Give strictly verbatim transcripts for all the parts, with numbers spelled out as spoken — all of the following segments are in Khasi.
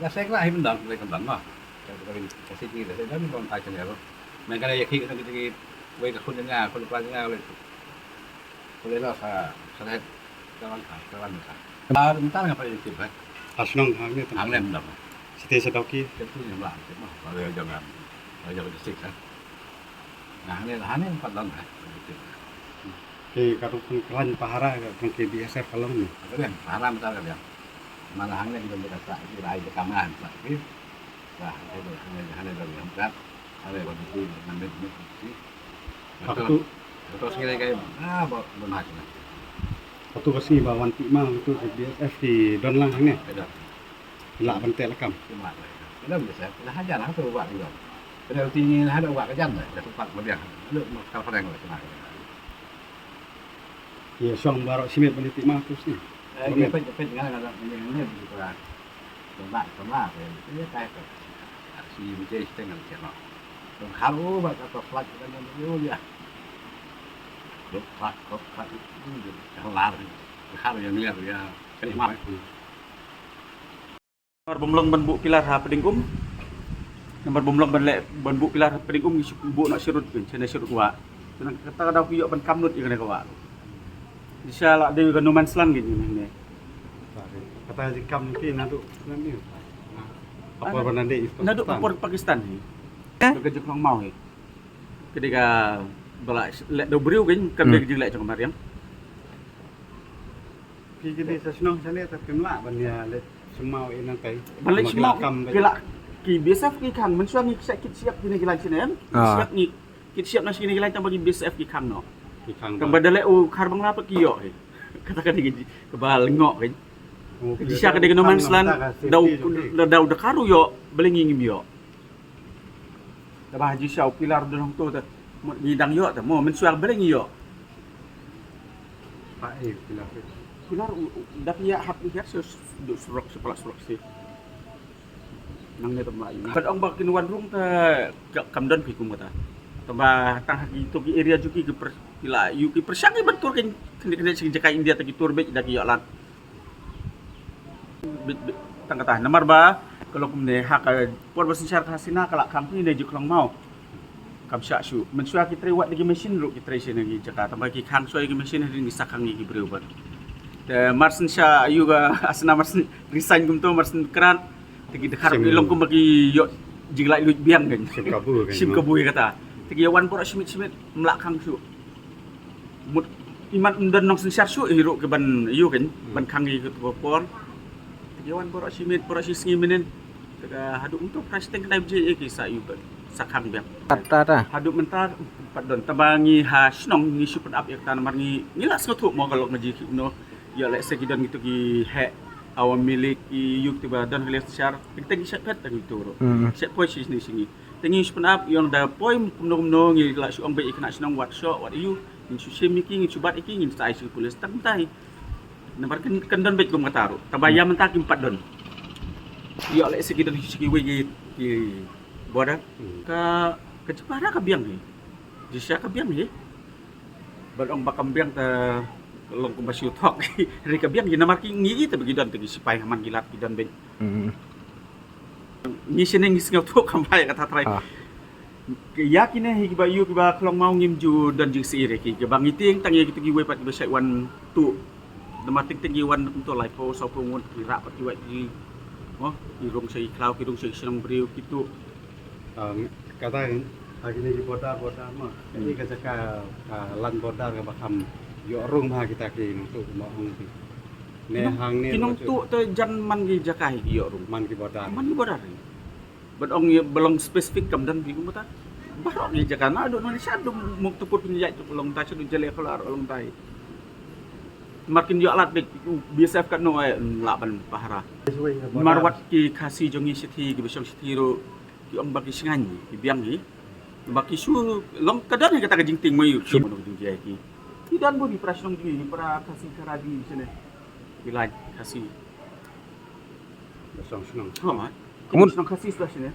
Ka seng la hi mynta, ka seng mynta ma. Ka seng ni, ka seng ni, ka seng ni. Mynta ka ya ki, ka seng ni, wei ka khun nga, khun klan nga, wei. Ko le la sa, sa le ka wan ka, ka wan ka. Ba mynta nga pa ïa ki ba. Ha shnong hangne tam. Hangne mynta. Site sa dau ki. Ki tu ni la, ki ma. Ba le jong am. Ba jong ki sik ha. Na hangne, hangne pat long ha. Ki ka tu pun klan pahara ka pun ki B S F ka long ni. Ka long pahara mynta ka long. Mana hangne ki don ka sa, ki rai ka kaman sa. Ki. Ba hangne, hangne, hangne long ka. Hangne ba tu na met met ki. Ka tu. Ka tu sngi lai ka. Ah, ba, ba na ki. Ka tu ka sngi ba wan ti ma tu ki B S F ki don lang hangne. Ka don. Lah ban teh lakam. Ki mat lai. Ka don B S F. Lah hajan ha tu wak ki don. Ka don ti ni lah hajan wak ka jan lai. Dah sempat kemudian. Lu mau kal padang lai kena. Ïa shong baroh shimet ban ti ma tu sni. Eh, ïa pet pet ngan ngan ngan ni ni. Tama, tama, ya, ya, ya, ya. Asi mesti setengah macam mana. Tong haru ba ka flight kan yang dia ya. Klok klak, klok klak, itu dia. Yang lari. Haru yang liar ya. Kena mati. Namar bym long ban buh pilar ha Pdeng Um. Namar bym long ban leh ban buh pilar ha Pdeng Um, ngi shu buh noh sharud pyn, shane sharud wah. Te nangta ka daw ki ïoh ban kam lut ïa kane ka wah. Shisha la dei ka no man's land kane. Kata jingkam ki naduh, naduh. Apor ban dei Pakistan. Naduh apor Pakistan hi. Ka jingkhlong maw hi. Ka dei kaba la leh da u briew kan, kam dei ka jingleh jong ka mariang. Ki ki dei sa shnong shane, te kim lah ban ïa leh shymmai ïa nangtai. Ban leh shymmai ki lah, ki B S F ki khang, mynshuwa ngi kit shyiap kine ki lain shane em. Kit shyiap ngi, kit shyiap na shine ki lain tang ba ki B S F ki khang noh. Ki khang. Tang ba da leh u khar bangla pat ki ïoh hi. Kata ka dei kaba lyngngoh kan. Shisha ka dei ka no man's land, daw, daw da ka ruh ïoh, balei ngi ngim ïoh. Te ba ha jingshisha u pilar u don hangto te, mo, ngi dang ïoh te, mo, mynshuwa balei ngi ïoh. Pilar u, u, da phi ïa hap ngi hiar sha, sha, duh surok, sha palat surok sha. Nangne te ma ïa. Pat ong ba kin wan rung te, ka, kam don phi kum kata. Te ba tang ha kito ki area jong ki ki pyrshang, ki la ïoh ki pyrshang ki ban tur kane kane sha ki jaka India te ki tur beit da ki ïoh lad. Bit, bit, tang kata, namar ba ka long kumne, ha ka por ba synshar ka Hasina ka la khang kine jingkhlong maw. Kam shah shuh. Mynshuwa ki trei wat da ki machine ruh ki trei shane ki jaka. Tang ba ki khang shuwa ki machine hadien ki sa khang ïa ki briew bad. Te mar synshar ïa ka Hasina mar syn resign kumto mar syn krat. Te ki dkhar ki long kumba ki ïoh jinglaitluid biang kan. Shim kabu kan. Shim kabu ïa kata. Te ki ïa wan baroh shi miet shi miet ym lah khang shuh. Mut imat ym don nongsynshar shuh hi ruh ki ban ïoh kan, ban khang ïa kato ka por. Te ki wan baroh shi miet, baroh shi sngi mynnin. Te ka haduh mynta phra shiteng khyndai baje ïa ki sa ïoh kan, sa khang biang. Kata ta. Haduh mynta pat don, tang ba ngi ha shnong ngi shu pynap ïa kata namar ngi, ngi la sngewthuh mo ka long ka jingkhih kumno. Ïoh lehse ki don kito ki heh awam milik ki ïoh kito ba don ki leh synshar. Teng teng ki shet phet tang kito ruh. Shet poi shi sngi shi sngi. Te ngi shu pynap ïa ong da poi kumno kumno ngi la shu ong beit ïa ki khynnah shnong wat shoh wat ïoh, ngin shu shim ïa ki, ngin shu bat ïa ki, ngin sa ai sha ki pulis tang mynta hi. Namar kan, kan don beit kum kata ruh. Tang ba ïa mynta kim pat don. Ïoh lehse ki don sha kiwei ki, ki border. Ka, ka jingpara ka biang hi. Jingshisha ka biang hi. Ban ong ba kam biang te long kumba shu thok. Hynrei ka biang hi namar ki ngi te ba ki don te ki sipai ha man ki lad ki don beit. Ngi shane ngi sngewthuh kam bai kata trai. Ïa kine hi kiba ïoh kiba khlong maw ngim ju don jingsheptieng ïa ki, kiba ngi tieng tang ïa kito kiwei pat kiba shait wan tuh. Namar teng teng ki wan kumto laiphew sawphew ngut ki rah pat ki wait ki. Mo, ki rung sha ki khlaw, ki rung sha ki shnong briew ki tuh. Kata ha kine ki border, border mo. Kane ka jaka ka line border kaba kham ïoh rung ha kita ki nongtuh mo ong ki. Ne hangne ki nongtuh te jan man ki jaka hi ki ïoh rung. Man ki border. Man ki border. Bad ong ïa ba long specific kam don phi kumta. Baroh ngi jaka na duk nani sha duk muk tuput pynjah duk long ta sha duk jale khalar long ta. Mar kin ïoh lad beit B S F katno eh lah ban pahara. Mar wat ki Khasi jong ngi shithi kiba shong shithi ruh ki ong ba ki shngaiñ ki biang hi. Ba ki shu long ka don hi kata ka jingtieng mei ki. Ki don bun ki para shnong jong ngi, para Khasi Khara jong ngi shane. Ki lai Khasi. Ba shong shnong. Kumut shnong Khasi shuwa shane.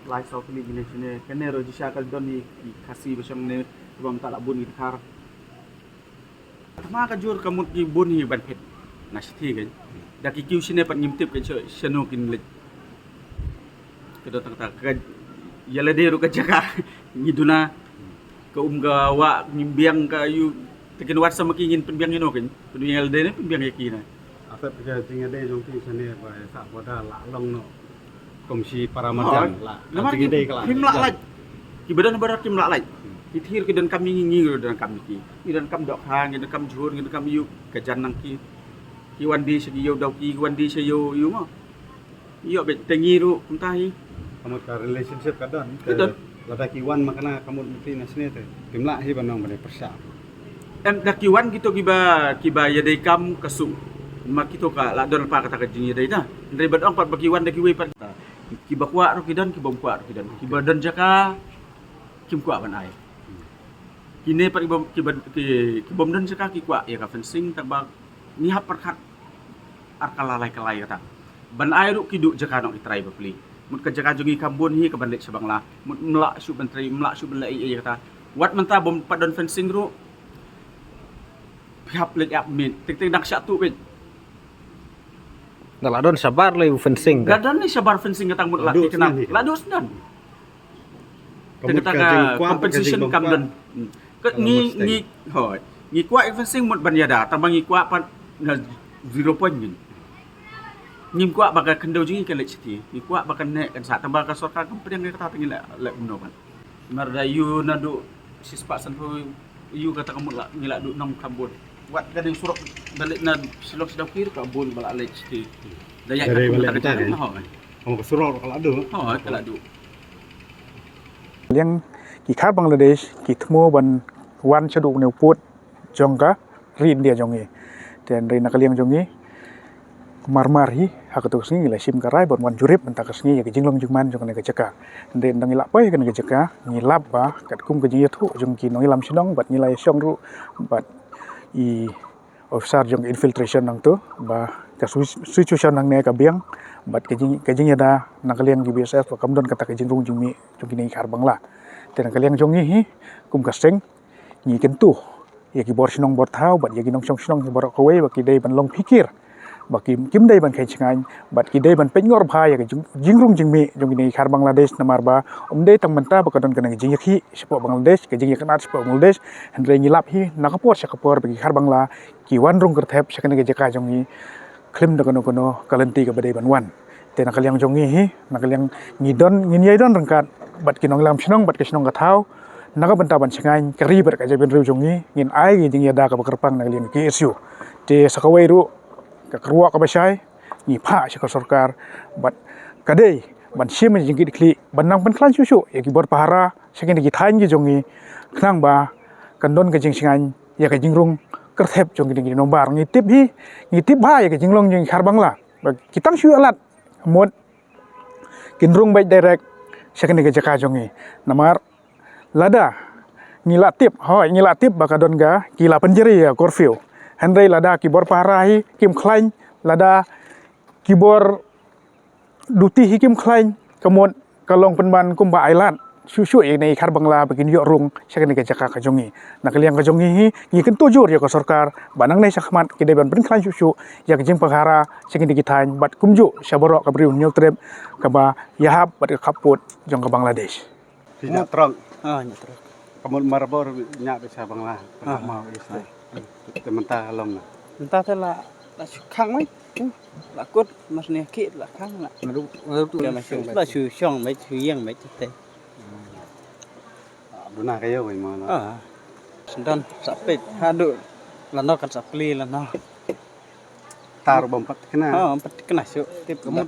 Lai saw tylli kine shane. Kane ruh jingshisha ka don hi ki Khasi ba shong ne. Kiba mynta la bun ki dkhar. Tang ma ka jur ka mut ki bun hi ban phet na shithi kan. Da ki kiew shane pat ngim tip kan sha, shano kin leit. Ka don tang kata ka ïa lade ruh ka jaka ngi duna. Ka um ka wah ngim biang ka ïoh. Te kin wad sa ma ki ngin pynbiang ïano kan. Pynbiang ïa lade ne pynbiang ïa ki na. Asap ka jingïadei jong ki shane ba sa border la long noh. Kum shi para marjan la. Namar ki jingïadei ka la. Kim lah lait. Ki ba don border kim lah lait. Ki thir ki donkam ïa ngi, ngi ruh donkam ïa ki. Ngi donkam dohkha, ngi donkam jhur, ngi donkam ïuh ka jan nang ki. Ki wan die sha ki ïew dawki, ki wan die sha ïew ïew mo. Ïoh beit te ngi ruh kumta hi. Ka mut ka relationship ka don. Ka don. Lada ki wan ma kane ka mut mynta na shane te kim lah hi ban ong ban pyrshah. Em, da ki wan kito kiba, kiba ïadei kam ka suk. Ma kito ka la don pa kata ka jingïadei da. Hynrei ban ong pat ba ki wan da kiwei pat. Kiba kwah ruh ki don, kiba ym kwah ruh ki don. Kiba don jaka kim kwah ban ai. Kine pat kiba, kiba, ki, kiba ym don jaka ki kwah ïa ka fencing, tang ba ngi hap pyrkhat ar kalai kalai kata. Ban ai ruh ki duh jaka noh ki trai bapli. Mut ka jaka jong ngi kam bun hi ka ban leit sha Bangla. Mut mlah shuh ban trai, mlah shuh ban leit ei ei kata. Wat mynta bym pat don fencing ruh. Phi hap leit ap mit. Tik tik dak sha tu wit. Da la don shabar lei u fencing Da ka. Don ni shabar fencing kata mut la Duh ki kena. Sendang hi. La duh sendang. Ka mut kata ka ka jingkwah, ka compensation kam jingkwah. Don. Hmm. Ka Ka ngi mustang. Ngi hoi. Ngi kwah fencing mut ban ïada, tang ba ngi kwah pat na zero point ngin. Ngim kwah ba ka khyndew jong ngi ka leit shiti. Ngi kwah ba ka neh kan sah, tang ba ka sorkar kam pdiang kata te ngi la la kumno ban. Mar da ïu naduh shispah sanphew ïu kata ka mut la ngi la duh nang kham bun. Wat ka ding surok da leit na Shillong sha Dawki ka bun ba la leit shiti. Da ïa Da ka dei kum ba kata leit ka ta jong kan. Hoi. Ka surok ka la duh. Hoi, ka la duh. Liang ki khar Bangladesh ki thmu ban wan shaduh une u pud jong ka ri India jong ngi. Te hynrei na ka liang jong ngi mar mar hi ha kato ka sngi ngi la shim ka rai ban wan jurip mynta ka sngi ïa ka jinglong jingman jong kane ka jaka. Hynrei ynda ngi la poi kane ka jaka ngi lap ba katkum ka jingïathuh jong ki nongïalam shnong bad ngi la ïashong ruh bad i officer jong ka infiltration nangto ba ka su- situation hangne ka biang bad ka jing ka jingïada na ka liang ki B S F ba kam don kata ka jingrung jingmih jong kine ki khar Bangla. Te na ka liang jong ngi hi kum ka seng ngi kyntu ïa ki bor shnong bor thaw bad ïa ki nongshong shnong baroh kawei ba ki dei ban long phikir ba kim kim dei ban kheiñ shngaiñ bad ki dei ban peit ngor bha ïa ka jing- jingrung jingmih jong kine ki khar Bangladesh namar ba um dei tang mynta ba ka don kane ka jingïakhih shapoh Bangladesh ka jingïakynad shapoh Bangladesh. Hynrei ngi lap hi na ka por sha ka por ba ki khar Bangla ki wan rung kyrthep sha kane ka jaka jong ngi khlem da kano kano ka lynti kaba dei ban wan. Te na ka liang jong ngi hi na ka liang ngi don ngin ïai don ryngkat bad ki nongïalam shnong bad ki shnong ka thaw na ka bynta ban shngaiñ ka ri bad ka jabieng riew jong ngi ngin ai ka jingïada kaba kyrpang na ka liang ka K S U. Te sa kawei ruh ka kyrwoh kaba shai ngi phah sha ka sorkar bad ka dei ban shim ïa ka jingkit khlieh ban nang pynkhlaiñ shuh shuh ïa ki bor pahara sha kine ki thaiñ ki jong ngi khnang ba kan don ka jingshngaiñ ïa ka jingrung kyrthep jong kine ki nombar. Ngi tip hi ngi tip bha ïa ka jinglong jong ki khar Bangla ba ki tang shu ïa lad mut kin rung beit direct sha kane ka jaka jong ngi. Namar lada ngi la tip hoi ngi la tip ba ka don ka ki la pynjari ïa curfew. Hynrei lada ki bor pahara hi kim khlaiñ lada ki bor duty hi kim khlaiñ ka mut ka long pynban kumba ai lad shuh shuh ïa kine ki khar Bangla ba kin ïoh rung sha kane ka jaka ka jong ngi. Na ka liang ka jong ngi hi ngi kyntu jur ïa ka sorkar ba nangne shakhmat ki dei ban pynkhlaiñ shuh shuh ïa ka jingpahara sha kine ki thaiñ bad kumjuh sha baroh ka bri u Hynñiewtrep kaba ïahap bad ka khappud jong ka Bangladesh. Phi ñiah trok. Ah, ñiah trok. Ka mut mar bor ñiah beit sha Bangla. Ah. Ka mau beit sha. Te mynta ka long na. Mynta te la la shu khang mai. Hmm. La kut mar ne ki la khang la. Nadu nadu tu. Ka la shu shong beit shu ïeng beit te. Ah, duna ka ïew beit ma la. Ah. Sendon sa peit haduh la no kan sa pli la no. Tar bom pat kena. Ah, pat kena shu tip ka mut.